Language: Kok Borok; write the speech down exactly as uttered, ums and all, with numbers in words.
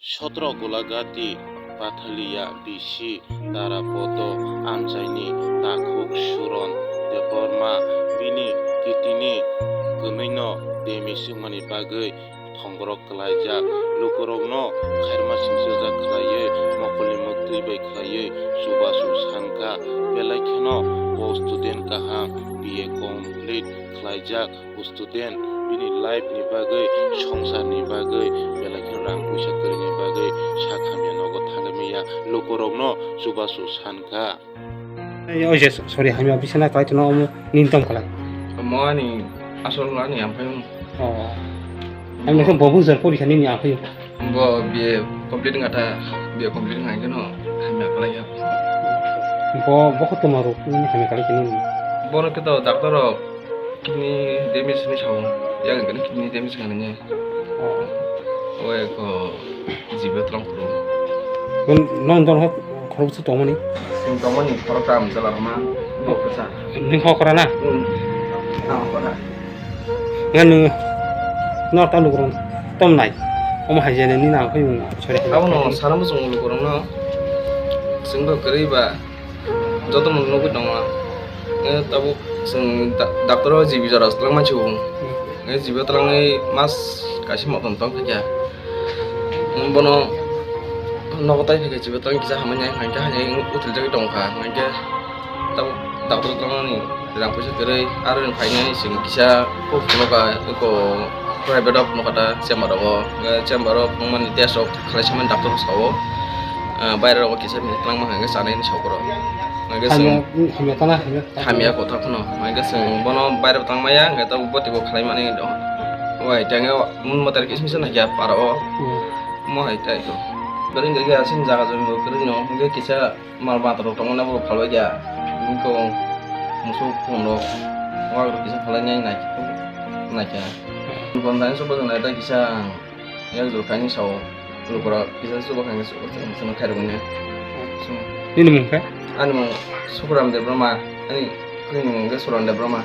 Sotro Golagati, Pathalia bisi Tarapoto amchaini takhuk Suron Debbarma bini kitini kwnwino demis wngmani bagwi thongborok kwlaijak. Lukurokno khairma singchajak khlaiwi mokolni mwktwi bai khlaiwi chubachu sankha. Belai kheno bo student kaham, B A complete khlaijak student, bini life ni bagwi, songsar ni bagwi belai kheno rang puisa kwrwini bagwi sak hamya nogo thangwi manya lukurokno chubachu sankha. Ei, oje, sorry, hamya bisana khlai tono omo nini tong khlai. Omo ani asol ani amphai. Oh. Hamya khe bo bujor porikha nini amphai. Bo B A complete wngkha ta, B A complete wngkha hwnkhe no hamya khlai ya. Bo, bo khe twma rok nini hamya khlai khe nini. Bono khe to doctor rok kidney damage ni sao, yang khe kidney damage wngkha nini. Oh. O eko jibe tlang phuru. Nong don hok khorok se tongmani. Sing tongmani khorok tam jala rama. Bo kesa. Ning hok rana? Hmm. Ang hok rana. Nga nung no ta lukurung tom nai. Omo hai jene ni na phai mung sore. Abo no sana mo sung lukurung no. Sing bo kari ba. Joto mung nugui tongo. Nga tabuk sing da-, doctor o jibi jora tlang mansi bo. Nga jibi tlang nai mas kaisa motom tong kha. Bono nogo tai phai khe chibo tong kisa hamya hwnkhe hamya uthiljagwi tongkha, hwnkhe tabuk doctor tongmani rang puisa kwrwi, aro ni phainai chwng kisa kok phunukha eko private o phunukha ta chamber rogo, hwnkhe chamber o phunukmani test rok khlai samani doctor rok sao, ah, baire rogo kisa bini twlangma hwnkhe chanai hinwi sao borok. Hwnkhe chwng hamya, hamya tana, hamya tana. Hamya kotha phano, hwnkhe chwng bono baire bo tangmaya, hwnkhe tabuk boti bo khlai mani do. Wai tengyo. Mun motor kis misa naikha para o. Hmm. Mo hai tai to. Bari hingke asin jaga joni bo kwrwi no. Hingke kisa mal matar rok tongmani bo phalbai kha. Hingke musuk phone rok. Wak rok kisa phalai nai naikha. Naikha. Kon thani sobo jona ta kisa. Yak jor kaini sao. Lukura kisa sobo kaini sobo. Sono khairok ne. Nini mung khe? Ani mung Sukuram Debbarma. Ani nini mung khe Suran Debbarma.